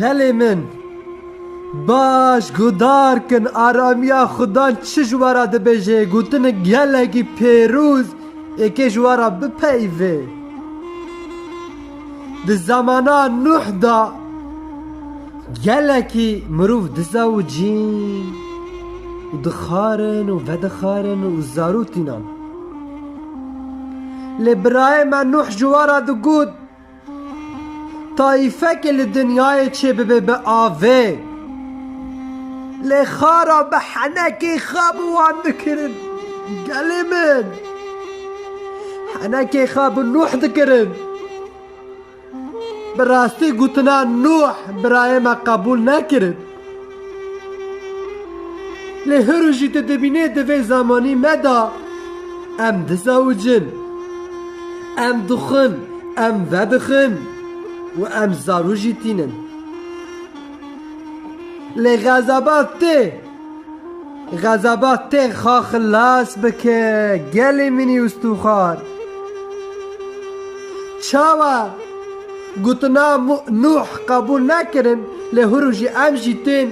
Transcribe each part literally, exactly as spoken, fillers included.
Gelê min, baş guhdar kin, aramiya Xudan çi ji we re dibêje, gotinek gelekî pêroz êkê ji we re bipeyivê. Di zamana Nuh de gelekî mirov dizewicîn û dixwarin û vedixwarin û zarok tînan. Lê birayê me Nuh ji we re digot, Taîfekê li dinyayê çêbibe bi avê. Lê xara bi henekê xwe bi wan dikirin. Gelê min. Henekê xwe bi Nuh dikirin. Bi rastî gotina Nuh birayê me qebûl nekirin. Lê hiro jî tu dibînê di vê zemanî me de em dizewicin, em dixwin, em vedixin û em zarû jî tînin. Lê xezeba tê, xezeba tê xa xilas bike, gelê min î ustûxar. Çawa? Gotina Mu-, Nuh qebûl nekirin, lê hûrû jî em jî tên.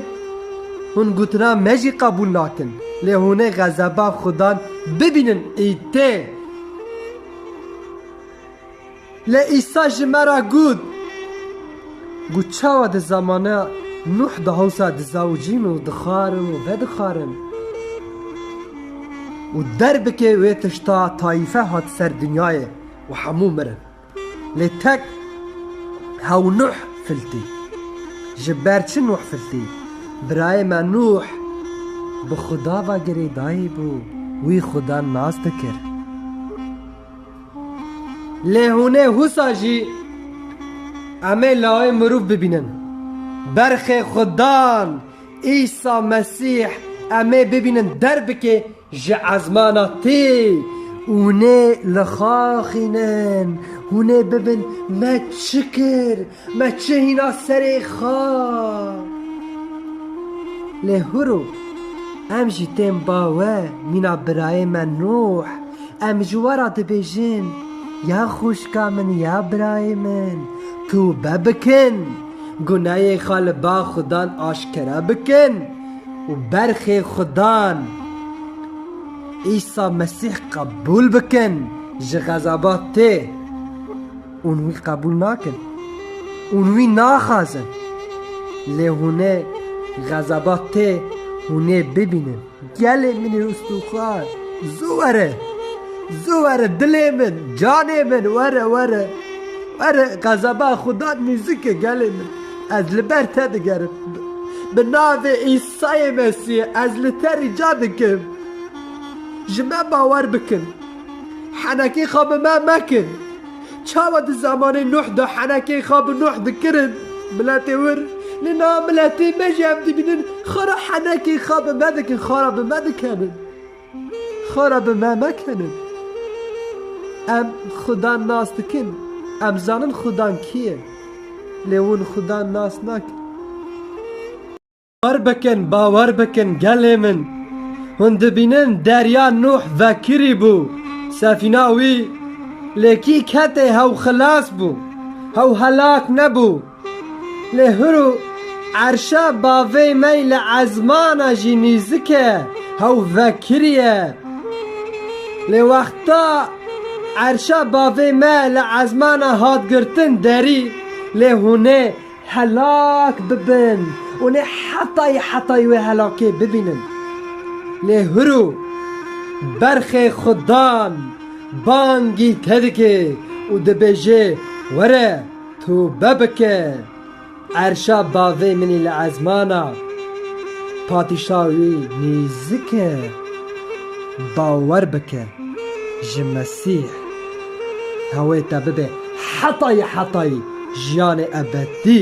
Hûn gotina me jî qebûl nakin, lê hûn ê xezeba Xudan bibînin î tê. Lê Îsa ji me re got, got, çawa di zamana Nuh de hewsa dizawicîn û dixwarin û vedixwarin û derbikê wê tişta tayîfe hat ser dinyayê û hemû mirin. Lê tek hew Nuh filtî. Ji ber çi Nuh filtî? Birayê me Nuh bi Xuda ve girêdayî bû, wî Xudan nas dikir. Lê hûn ê husa jî em ê lawê mirov bibînin. Berxê Xudan, Îsa Mesîh, em ê bibînin derbikê ji ezmana tê û nê li xwe axînin, hûn ê bibin me çi kir, me çi hîna serê xwe. Lê hûro, em jî tên bawer, mîna birayê me Nuh, em ji we re dibêjin, ya xwişka min, ya birayê min, tûbe bikin, gunehê xwe li ba Xudan aşkere bikin û berxê Xudan Îsa Mesîh qebûl bikin, ji xezaba tê. Hûn wî qebûl nakin. Hûn wî naxwazin. Lê hûn ê xezaba tê, hûn ê bibînin. Gelê min ê ustûxwar. Zû were. Zû were dilê min, canê min, were, were. Were, xezaba Xudan nîzik e gelê min. Ez li ber te digerim. Bi navê Îsayê Mesîh ez li te rîca dikim. Ji me bawer bikin. Henekê xwe bi me mekin. Çawa di zemanê Nuh de henekê xwe bi Nuh dikirin? Miletê wir, lê niha miletê me jî em dibînin, xwe re henekê xwe bi me dikin, xwe re bi me dikenin. Xwe re bi me mekenin. Em Xudan nas dikin, em zanin Xudan kî ye. Lê hûn Xudan nas nakin. Bawer bikin, bawer bikin gelê min. Hûn dibînin derya Nuh vekirî bû. Sefîna wî lê kî ketê hew xilas bû. Hew helak nebû. Lê hûrû erşa bavê me li ezmana jî nîzik e. Hew vekirî ye. Lê wexta erşa bavê me li ezmana hat girtin derî, lê hûn ê helak bibin û nê hetayî hetayî wê helakê bibînin. Lê hûrû berxê Xudan bangî te dike û dibêje, were, tûbe bike. Erşa bavê min î li ezmana, padîşahî wî nîzik e. Bawer bike ji Mesîh, hewê te bibe hetayî hetayî jiyanê ebedî.